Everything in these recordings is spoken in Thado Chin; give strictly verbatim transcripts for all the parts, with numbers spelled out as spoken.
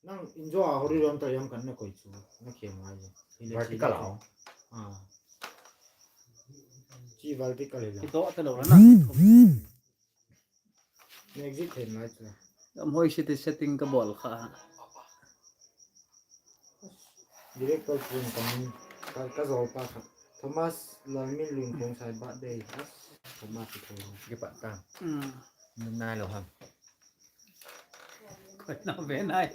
Nang injo a horizontal jam kan na koi chu. Na khem ngai. Vertical a. Ah. Chi vertical hi la. Kidoh ta lou la na. Na exit thei ngai chu. Gam hoi setting, setting ka bol kha. Director pu in ka min, ka, ka jol pa khat. Thomas Lalminlun Khongsai birthday. As, Thomas Khongsai. Kipa ta. Hmm. Num nai lou ham. Koi na ve nai.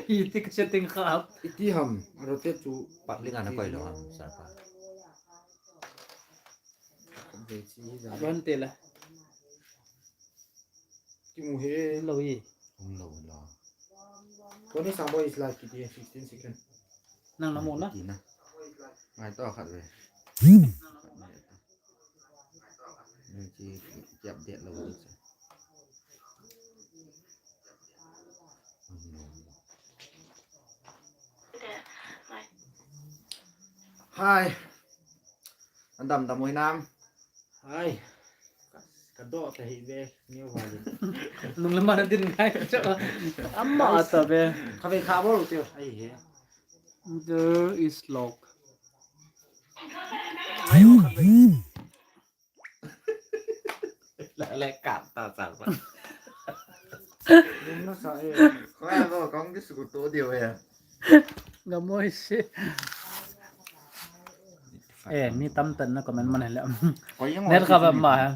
Iti ka setting kha. Iti ham. Rotate chu. Public a na koi lou ham, sir pa. Ve chi hi ja. Ron te la. Kimu he. Lou hi. Um lou la. Koni Sangboi is live kiti sixteen second. Nang na mu na. Kiti na. Ngai to khat ve. Ni ki, ki update lou ni. Hi. An dam dam oi nam. Hi. Ka do ta hi ve, new valley. Nung lama na din ngai cha. Ama ta ve. Kha ve kha bol te. Ai he. There is lock. Ai, kha ve. La le ka ta sa ba. Nung na sa e. Koi lo kong di su to dio e. Gam hoi se. Eh, mi tam tan na comment man hele. Koi yang net kha ba ma ha.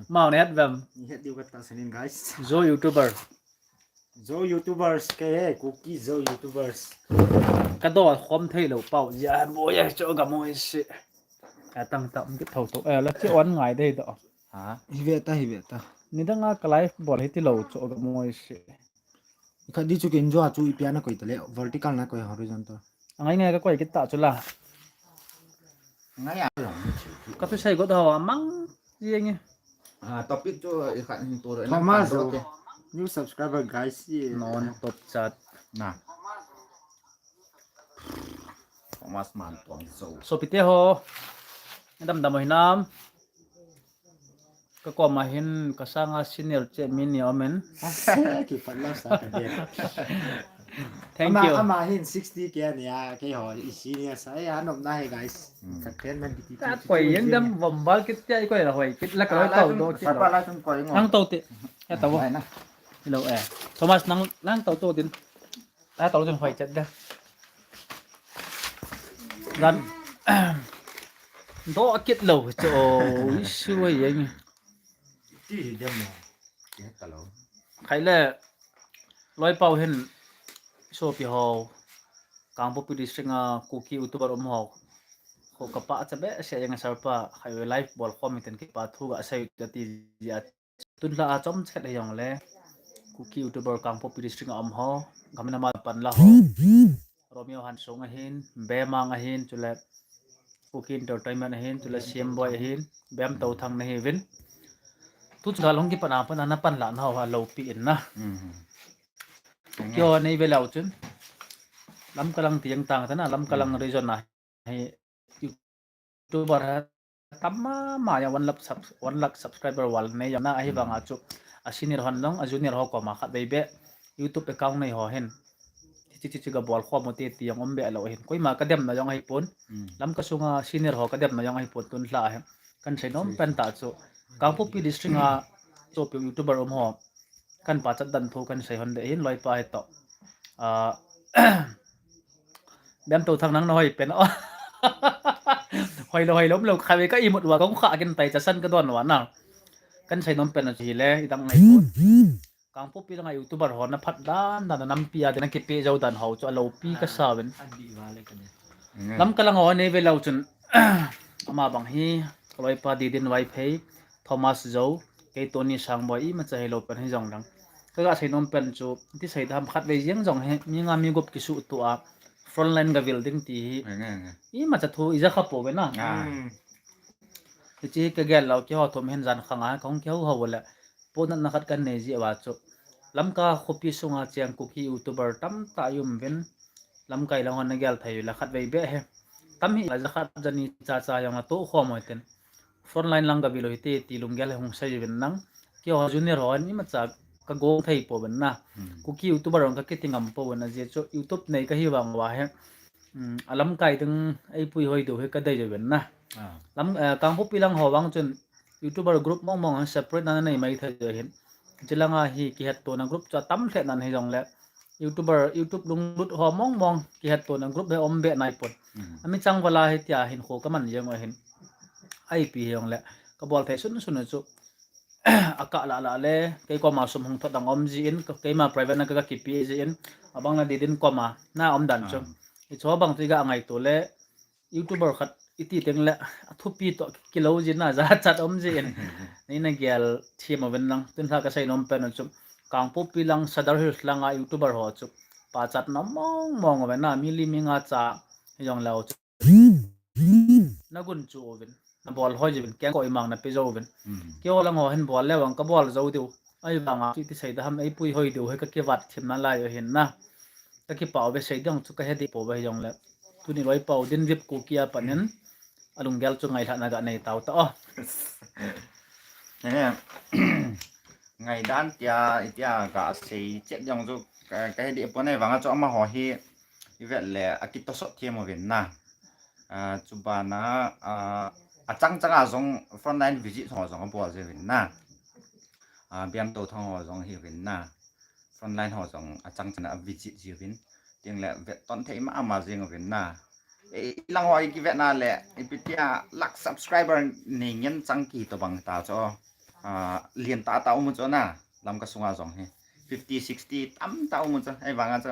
Mau ne het vem. Ni het diu ka ta sanin, guys. Zo YouTuber. Zo YouTubers ke he, Kuki Zo YouTubers. Ka do khom thei lou pau. Ya boy ya cho gam hoi se. A tang tam ki thou to. Eh, la che on ngai dei do. Ha? Hi ve ta, hi ve ta. Ni dang a ka live bol hi ti lou cho gam hoi se. Kha di chu kin jo a chu ipi a na koi ta le, vertical na koi horizontal. Angai ngai ka koi kit ta chu la. Ngai a. Ka tu sai go da wa mang jeng e. Ah, topic chu i khat hin tu ro. Thomas Zo. New subscriber, guys. Ye. Non top chat. Na. Thomas Man Tuang Zo. Sopite ho. Dam dam hinam. Ka koma hin ka sanga senior che mi ni om in. Kipat lou sa ka dia. Thank you. Ama hin sixty K ni a, kei ho i senior sa. Eh, anom na he, guys. Hmm. Ka ten man kiti. Ka koi yang dam vom bal kit ya, i koi la hoi kit la ka. Ah, la tau tum do kit. Sapa la tum koi ngo. Nang tau te. Ya tau. Ai na. Hello, eh. Thomas, nang, nang tau to din. Ta tau din hoi chat da. Dan. Do kit lou cho, issue hoi yang. Ti hi dem mo. Ti ta lou. Khai le, loi pau hin, sopi ho, Kangpokpi district a Kuki YouTuber um ho. Ho ka pa cha be se yang sir pa, khai live bol khom ten ki pa thu ga sai ta ti ya. Tun la a chom chet le jong le. Kuki YouTuber Kangpokpi district a um ho, gamna ma pan la ho. Romeo Hansong ahin, Bemang ahin, chule Kuki Entertainment ahin, chule C M Boy ahin, Bem Touthang na hi vin. Tu chu long ki pana pana na pan la na ho ha lo pi in na. Hmm. Kio nei ve lau chun. Lamka lang tiang tang ta na, Lamka lang region na hi YouTuber ha tam ma ma ya one lakh sub-, one lakh subscriber val nei ya na ahi vang a chu. A senior hon long, a junior ho koma khat vei be. YouTube account nei ho hin. Chi chi chi ga bol khom u te ti jong um be lo hin. Koima ka dem na jong ahi pon. Hmm. Lamka sunga senior ho ka dem na jong ahi pon tun la hin. Kan sei nom pen ta chu. Kangpokpi district a chu pi YouTuber um ho. Kan pa chat dan thu kan sei hon de hin loi pa he to. Ah, Bem Touthang nang na hoi pen o. Hoi lo, hoi lo, lo kha ve ka imut wa kong kha kin tai cha san ka don wa na. Kan sei nom pen a chu hi le, i dang ngai pon. Kangpokpi lang a YouTuber ho na phat dan dan nampi a de na kipe jo dan ho chu a lo pi ka sa ven. Lamka lang ho nei ve lo chun. Ama bang hi, ka loi pa Didin Vaiphei, Thomas Zo, kei Tony Sangboi, i ma cha hi lo pen hi jong lang. Ka ga sei nom pen chu, ti sei dam khat vei jeng jong hi, mi nga mi gup ki su tu a, frontline ga vil ding ti hi. Nge, nge, nge. I ma cha thu i ja kha po ve na. Ah. Hmm. Ti chi ka gel lo ki ho thum hin jan khang a, kong ki ho ho le. Pu nat na khat kan nei ji wa chu. Lamka khopi sunga cheng Kuki YouTuber tam ta yum vin. Lamkai lang hon na gel thei la khat vei be he. Tam hi la ja khat ja ni cha cha jong a to khom hoi ten. Frontline lang ga vil u hi te ti lunggel hung sei vin nang. Ki ho junior ho ni ma cha kagong thei pouvin na. Kuki YouTuber jong kakiti ngam pouvin, ajeh chu YouTube nei kahi vang uva hi, alamkai ding eipui hoi diu hi kadei uvin na. Lam, Kangpokpi lang ho vang chun YouTuber group mong mong separate na nei mai thei ahin. Chulanga hi kihettona group chu atam lheh nan hijongle, YouTuber, YouTube lunglut ho mong mong kihettona group hi um be naipon. Ami chang vala hitia hinkho kaman jeng u ahin. Ipi hijongle, kabol thei sunsun chu akah lah lah le, kei koma sum hung thot dang um jin, keima private na ka, kakipe jin, abang na didin koma na um dan chu. Hichu bang chu iga ngaito le, YouTuber khat iti tengle athupi toh kilou jin na jachat um jin. Neina gel them uvin lang, tunlha kasei nom pen chu, Kangpokpi lang, Sadar Hills langa YouTuber ho chu pachat na mong mong uve na, mi li mi nga cha hijongleu chu nagunchu uvin, nabol hoi jiuvin, keng koimang nape jouvin. Keiho lang ho hin bol le vang kabol jou diu. Ahivanga chu iti sei da ham, eipui hoi diu hi kakivat thim nalai u ahin na. Kakipah uve, sei ding chu kahe deh pouve hijongle, tuni loi pau Dinvip Kuki a panin alunggel chu ngailhahna ga nei tau ta o. Ngaidan tia, itia gasei chet jong chu kahe deh pon, ahivanga chu amaho hi ivet le akitosot them uvin na. Chubana achang changa jong frontline visit ho jong abol jiuvin na. Biamto Thang ho jong hiuvin na. Frontline ho jong achang chana avisit jiuvin. Tengle vetton thei mama jeng uvin na. Ilang ho ikivetna le, ipi tia lakh subscriber nei ngen chang kitobang ta chu, lien tahtah um u chu na, Lamka sunga jong hi fifty, sixty tamtah um u chu. Ahivanga chu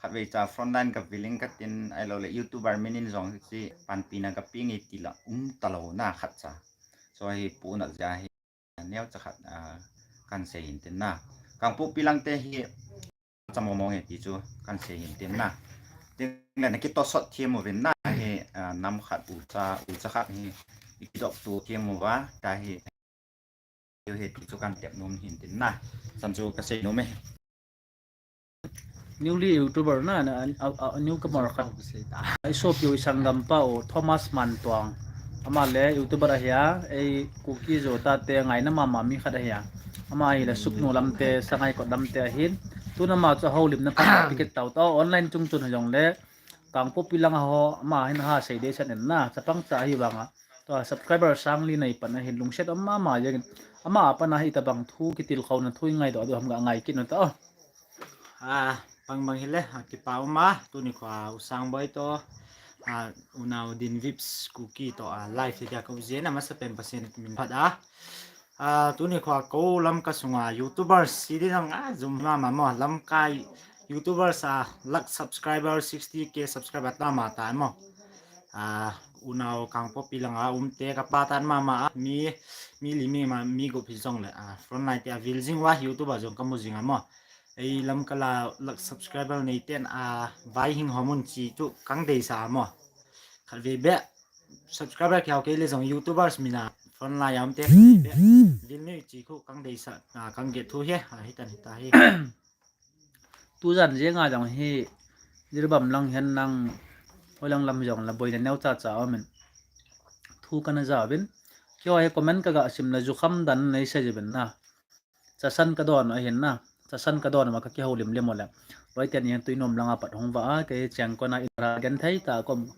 khatvei cha frontline kavilin katin, ahiloule YouTuber minin jong hiche panpina kapeng e tila um talou na khatcha. Chu hi puna jeh a hi neocha khat kahin sei hin tin na. Kangpokpi langte hi cha mong mong e ti chu kahin sei hin tin na. Tengle nakitosot them uvin na hi, nam khat ucha, ucha khat hi ikidopto them uva, tahi, hi ti chu kahin tep nom hin tin na. Chan chu kasei nom e. Newly YouTuber na, newcomer khat. Isopiu isanggam pau Thomas Mantuang. Ama le YouTuber ahia, ei Kuki Zo tate ngaina mama mi khat ahia. Ama ahile Sugnu lamte, Sangaikot lamte ahin. Tun ama chu houlimna khat pikit tau tau online chung chun hijongle, Kangpokpi langa ho ama hin ha sei dei san in na, chapang cha ahivanga, tua subscriber sangli nei pan ahin, lungset um mama jengin. Ama a pana hi itobang thu kitilkhouna thu ingaidoh diu ham ga ngai kit u ta o. Bang bang hile, kipa um a, tuni kho a U Sangboi toh, unao Dinvips Kuki toh a live hi dia ka u jin, amasapen Pathen min phat a. Tuni kho a kou Lamka sunga YouTubers hi di jong ajum mama mo, Lamka YouTubers a lakh subscriber, sixty K subscriber tama ta mo. Unao Kangpokpi langa umte kapa tan mama a, mi, mi li mi ma, mi gup hijongle, frontline te avil jing uva YouTuber jong kamu jing a mo. Ei Lamka la lakh subscriber neiten avaihing ho mun chi chu kahin deisah a mo. Khatvei beh subscriber kihao kei le jong YouTubers mina frontline a umte khatvei beh vil nui chi khu kahin deisah, kahin get thu hi, hitan hita hi. Tujan jenga jong hi, Jiribam lang hin nang, hoilang lam hijongle boina neocha cha aumin, thu kana jauvin. Keiho hi comment kaga sim le jukham dan neisei jiuvin na. Chasan kadon ahin na. Chasan kadon uva kakihoulim lim u le, loite ni hin Tuinom langa pat hung uva a, kei chengkona in ra genthei ta kom.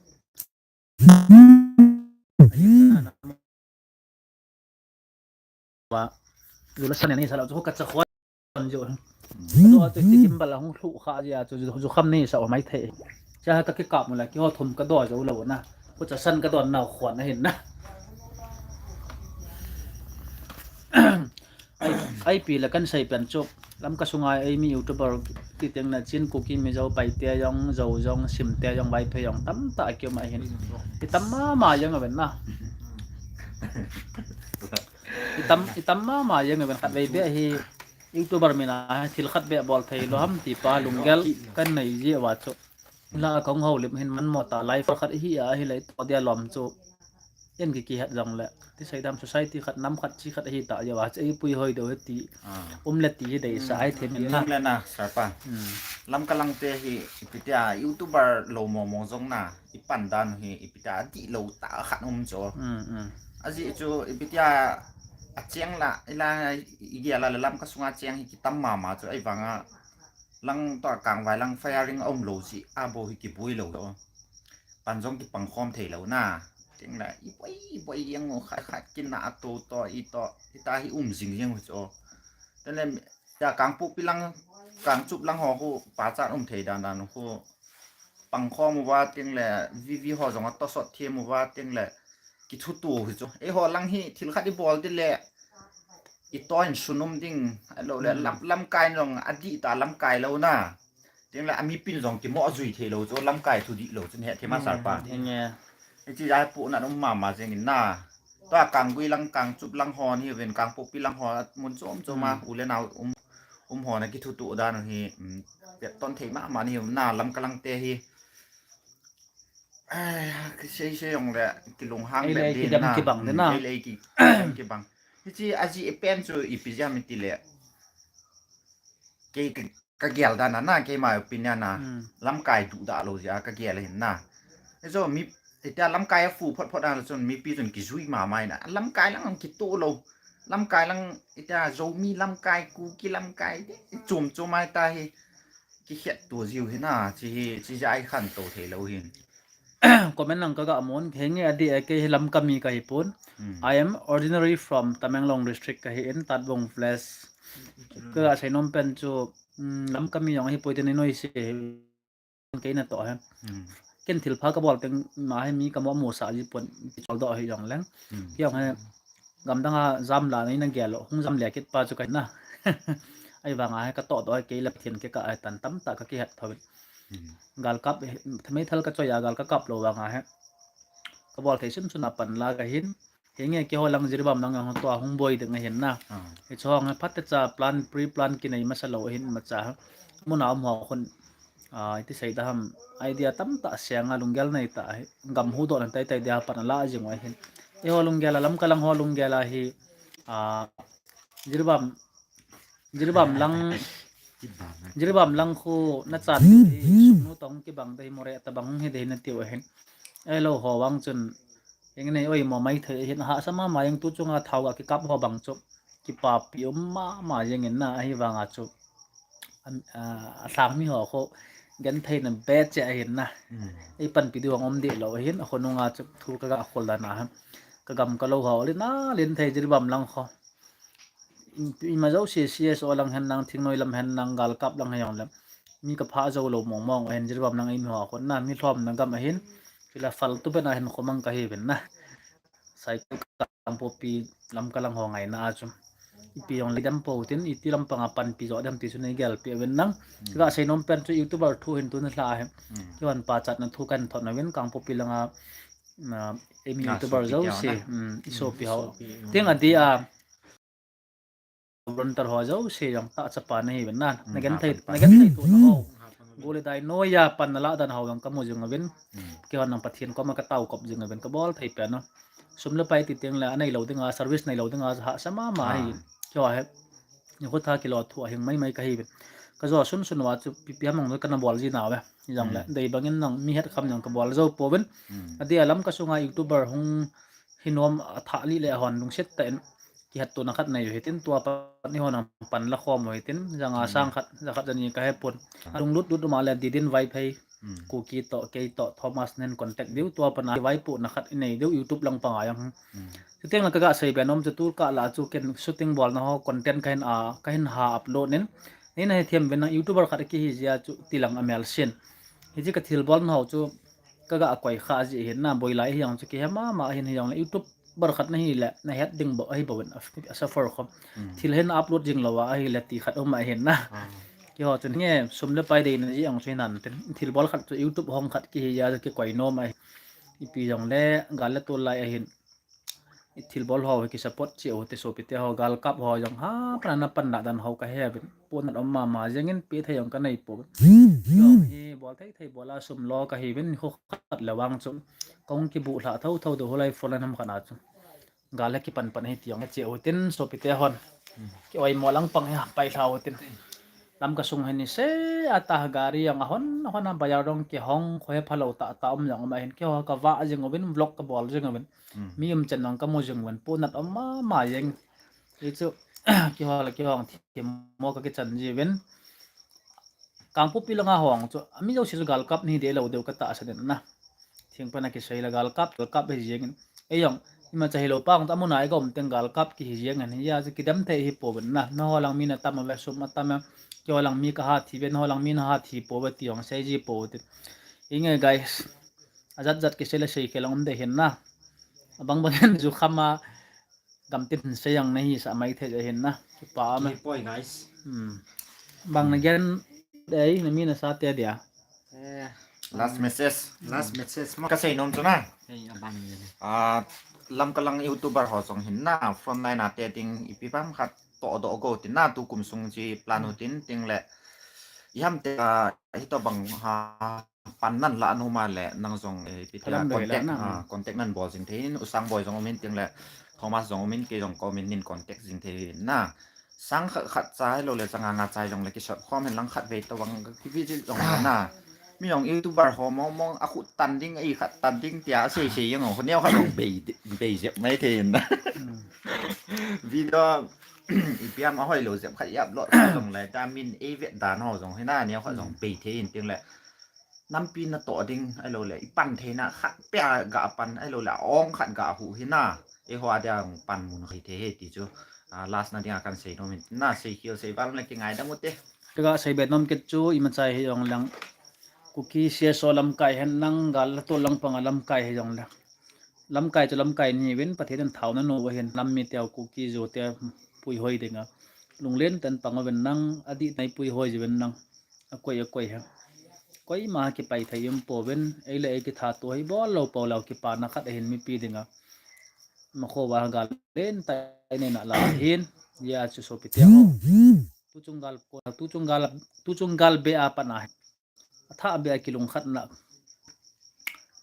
Jula san ni sa lou chu kacha khon jo. Ado a tu ti gimbal a hung lhu kha jeh a chu jukham neisa u maithei. Cha kakikap u le keiho thum kado jou lou na. Kho chasan kadon nau khon ahin na. Ipi le kahin sei pen chu, Lamka sunga eimi YouTuber ti tengle Chin, Kuki, Mizo, Paite jong, Zo jong, Simte jong, Vaiphei jong tamtah akium ahin. Itam mama jeng uvin na. Itam, itam mama jeng uvin, khatvei beh hi YouTuber mina thil khat beh bol thei lou ham ti pa lunggel kahin nei jeh uva chu. La kahung houlim hin manmo ta live khat hi ahile ito dia lom chu. En kikihet jongle, ti sei dam society khat, nam khat, chi khat ahita jeh uva chu eipui hoi diu hi ti um le ti hi deisah ahi them in na. Lamka langte hi ipi tia YouTuber lou mong mong jong na, ipan dan hi ipi tia adihlou tah khat um chu. Ajeh chu ipi tia acheng la, ila, igel a le Lamka sunga cheng hi kitam mama chu, ahivanga lang toh kangvai lang firing aum lou jeh a bou hi kiboi lou. Pan jong kipang khom thei lou na. Tengle, iboi, iboi jeng u khat khat kina a to to, i to, ita hi um jing jeng u chu. Tengle, tia Kangpokpi lang, Kangchup lang ho khu, pachat um thei dan dan khu. Pang khom uva tengle, V V ho jong a tosot them uva tengle, kithuto hi chu. Eiho lang hi, thil khat ibol ding le, i to in sun um ding, ahilou le, lam, lamkai jong, adih ta lamkai lou na. Tengle, amipin jong kimo jui thei lou chu, lamkai thu dih lou chu, hethem a sir pa. Hiche jeh a pohnat um mama jeng in na. Tua Kanggui lang, Kangchup lang ho hi uvin, Kangpokpi lang ho, mun chom chom a, u le nao um, um ho na kithuto dan hi, um, ton thei mama ni um na, Lamka lang te hi. Ai, kisei sei jong le, kilunghang be le, kidem na. Kibang de na. Ei le ei ki, kidem kibang. Hiche ajeh pen chu ipi jeh ham itile. Kei, kei, kagel dan a na, keima opinion a. Lamkai duhdah lou jeh a kagel ahin na. Hichu mi, itia lamkai a fu phot phot a chun mipi chun kijui mama in na. Lamkai lang kitoh lou. Lamkai lang itia Zomi lamkai, Kuki lamkai, chom chom a ita hi. Kikhetto jiu hi na, chi hi, chi jeh a ikhantou thei lou hin. Comment lang kaga mun, henge adih e, kei hi Lamka mi kahi pon. I am originally from Tamenglong district kahi in, Tatbong village. Kaga seinom pen chu, Lamka mi jong ahi poi tin nei noise hi, kei natoh hi. Ken thilpha kabol teng ma hi mi kamu musah ji pon, kicholdoh hi jong leng. Kei jong hi, gamdang a jamla nei nagel lou, hung jamle kit pa chu kahi na. Ahivanga hi katohdoh hi kei le Pathen kikah a tan tamtah kakihet tho. Galkap, meithal kachoi a gal kakap lou vanga hi. Kabol thei sunsun a pan la kahin. Henge keiho lang Jiribam lang jong tua hung boi ding ahin na. Hichu hung hi phatecha plan, pre plan kinei masa lou ahin imacha. Muna um ho khun, iti sei da ham, idea tamtah seng a lunggel nei tah hi, gam hudohna teitei dia pan ala jing u ahin. Eiho lunggel a, Lamka lang ho lunggel a hi, Jiribam, Jiribam lang, Jiribam lang khu nachan diu hi, sungnu toh kibang dei, Moreh tabang hung hi dei natiu ahin. Ahilou ho vang chun, henge nei oimo maithei ahin, hahsa mama jeng tu chunga thao ga kikap ho bang chu, kipapi um mama jeng in na, ahivanga chu. Alhangmi ho khu, gentheina be cheh ahin na. Eipanpi diu jong um deh lou ahin, akhonunga chu thu kaga khol dan a. Kagam kalou ho, len a len thei Jiribam lang khu. Ima jouse C S O lang hen lang, thingnoi lam hen lang, galkap lang hijongle. Mi kaphah jou lou mong mong ahin Jiribam lang eimi ho khun na, mi lhomna gam ahin. Chule faltu pen a hinkho mang kahiuvin na. Saikul Kangpokpi Lamka lang ho ngaina a chu. Ipi jongle dem pou tin, iti lampang a panpi jo dem ti chu nei gelpeh uvin lang. Kaga seinom pen chu YouTuber thu hin tuni lha hi. Keihon pachatna thu kahin thot nauvin Kangpokpi langa, eimi YouTuber jouse, isopi ho. Teng adih a, volunteer ho jouse jong tahchapa nahiuvin na. Nagenthei, nagenthei tona ho. Gol le dai noiya pan nalah dan ho jong kamu jing uvin. Keihon jong Pathen koma kataokop jing uvin kabol thei pen u. Sum le pai ti tengle aneilou dinga, service neilou dinga, hahsa mama hi. Keiho hi. Nikho tha kilo thu ahing maimai kahiuvin. Kajo sunsun uva chu ipi ham jong kana bol ji nauve. Hijongle, dei bangin jong mi hetkham jong kabol jou pouvin. Adih a Lamka sunga YouTuber hung hinom athah lih le ahon lungset tah in kihettona khat nei u hitin, tua pat eihon jong pan lakhom u hitin, janga sang khat, ja khat ja ni kahepon. Alunglut lut uma le Didin Vaiphei, Kuki toh, kei toh, Thomas nen contact diu, tua pat a vaipohna khat inei diu, YouTube lang panga jong. Chuteng le kaga seibe nom chu tukah lah chu ken shooting bolna ho content kahin a, kahin ha upload in. Neina hethem uvin lang YouTuber khat kihi jeh a chu tilang amel sen. Hiche kathilbolna ho chu kaga koi kha jeh ahin na, boilai hijong chu kihe mama ahin, hijongle YouTuber khat nahile nahet ding bou ahi bouvin, a, a suffer khom. Thil hin upload jing louva ahile ti khat um ahin na. Keiho chun nge sum le pai deina jeh jong chu hinan tin, thilbol khat chu YouTube hong khat kihi jeh a chu kikoi nom ahi. Ipi jongle gal le tol lai ahin. Thilbol ho hi kisupport cheh u hite sopite ho, galkap ho jong ha, pan a napan lah dan ho kahe uvin. Pohnat um mama jengin, pehthei jong kanei pouvin. Jong hi bol thei thei bol a sum lo kahiuvin, nikho khat le vang chu kahung kibuh lhah thotho diu, hulai phone line ham khat a chu. Gal hi kipan pan hi ti jong cheh u hitin sopite hon. Kioimo lang pang hi pai lha u hitin. Lamka sung hi niseh a tah gari jong ahon hon a, bazar jong kihong, kho hi phalou tah tah um jong um ahin, keiho kavah jing uvin, vlog kabol jing uvin. Mi umchan jong kamu jing uvin, pohnat um mama jeng. Hichu kihol a kihong thim mo ka kichan jiuvin. Kangpokpi langa hong chu ami jouse chu galkap ni de lou deu ka tahsan in na. Thingpan a kisei le galkap, galkap hi jeng in. Ei jong imacha hilou pa hung ta mun a i gom teng galkap kihi jeng in. Hia chu kidam thei hi pouvin na. Nangho lang mi na tam a ve sum a tam a. Keiho lang mi ka ha thi ve, nangho lang mi na ha thi pouve ti jong sei ji pou tin. Inge guys. Ajat jat kisei le seikhel um de hin na. Abang bang in ju kham a gamtin sei jong nahi sa mai thei je hin na. Kipa ma. Kipoi guys. Hmm. Bang na gen dei na mi na sa te dia. Eh, last message. Last message mo. Ka sei nom chu na. Ei, abang ni. Ah, Lamka lang YouTuber ho jong hin na, frontline a te ding ipi bang khat toh doh go tin na, tukum sung chi plan u tin, tin le. Iham te, ah, hitobang ha, pan nan la nom a le, nang jong, eh, ipi tia contact, ah, contact nan bol jing thei in, U Sangboi jong um in tin le, Thomas jong um in, kei jong ka um in, nin contact jing thei in na. Sang khat khat cha hilou le, changa nga cha jong le, kisap khom hen lang khat vei tobang, ki visit jong le na. Mi jong YouTuber ho mong mong, a khut tan ding, a i khat tan ding, tia sei sei jeng ho, neo khat jong bei, bei jep mai thei in na. Hmm. Video, ipi ham a hoilou jep khat i upload jong le, ta min ei vet dan ho jong hi na, neo khat jong bei thei in tin le. Nampi na toh ding, ahilou le, i pan theina khat pia ga pan, ahilou le, ong khat ga hu hi na. Eiho a dia pan mun khai thei hi ti chu. Ah, last na dinga kan sei nom in na, seikhel sei val le kingaidam u te. Ka ga sei be nom kit chu, imacha hi jong lang. Kuki C S O lamkai hen lang, gal la to lang panga lamkai hi jong lang. Lamkai chu lamkai ni vin, Pathen in thao na no va hin, nam mi teu Kuki Zo te puihoi dinga. Lunglen ten pang uvin lang, adih nai puihoi ji vin lang. Akoi, akoi ha. Koima kipai thei um pouvin, ei le ei kitha to hi bol lou pou lou kipana khat ahin mipi dinga. Makho va gal len tai nei na la hin, ya chu sopi te ho. Tu chung gal ko, tu chung gal, tu chung gal be a pan a. Atha be a kilungkhat na.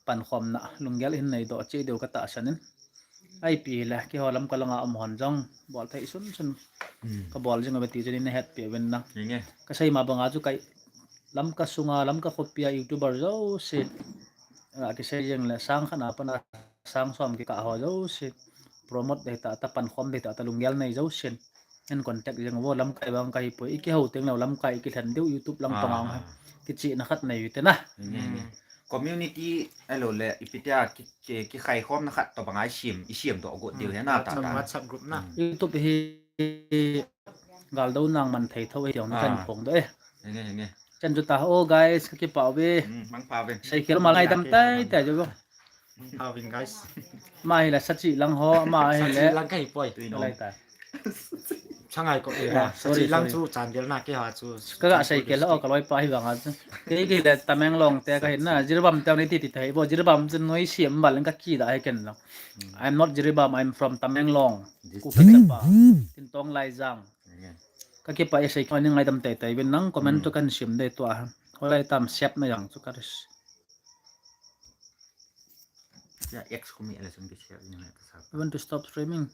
Pankhom na, lunggel hin nei doh che deu ka tahsan in. Ipi le, keiho Lamka langa um hon jong, bol thei sun sun. Hmm. Ka bol jing uve ti chu nei na hetpi uvin na. Inge. Ka sei ma banga chu kai Lamka sunga, Lamka khopi a YouTuber jouse. A kisei jeng le sang khat na pan a sang som kikah ho jouse. Promote dei ta ta, pankhom dei ta ta, lunggel nei jouse. Nei contact jeng uvo, lamkai vang kahi poi. I kihou teng lou lamkai i kilhen diu YouTube lang panga. Ah. Kichihna khat nei u te na. Inge, inge. Hmm. Community, ahilou le, ipi tia ki, ki, kikhai khomna khat tobang a i siam, i siam doh got diu hi na ta ta. WhatsApp group na. Hmm. YouTube hi gal do nang man thei tho hi tiang na kan phong doh e. Inge, inge. Chan chu ta, oh guys, ka kipah uve. Hmm, mang pha uve. Seikhel ma ngaidam tai tai jo. Mang pha uvin guys. Ma hi la sachi lang ho, ma hi le. Sachi lang kahi poi. Lai ta. Changai ko e. Ah, sorry, sorry. Sachi lang chu chan del na keiho chu. Ka ga seikhel o ka loipa hi vang a chu. Kei kei le Tamenglong te kahi na, Jiribam te ni ti ti thei bo, Jiribam chu noi siam bal in ka kida hi ken lang. Hmm. I'm not Jiribam, I'm from Tamenglong. Kuki chapa. Tin Tong Laijang. Ka kipah e, seikhel ni ngaidam tai tai uvin lang, comment chu kan siam dei tua. Holai tam siap na jang chu ka ris. Ya, X kumi ala sum ki siap ni ka sa. I want to stop streaming.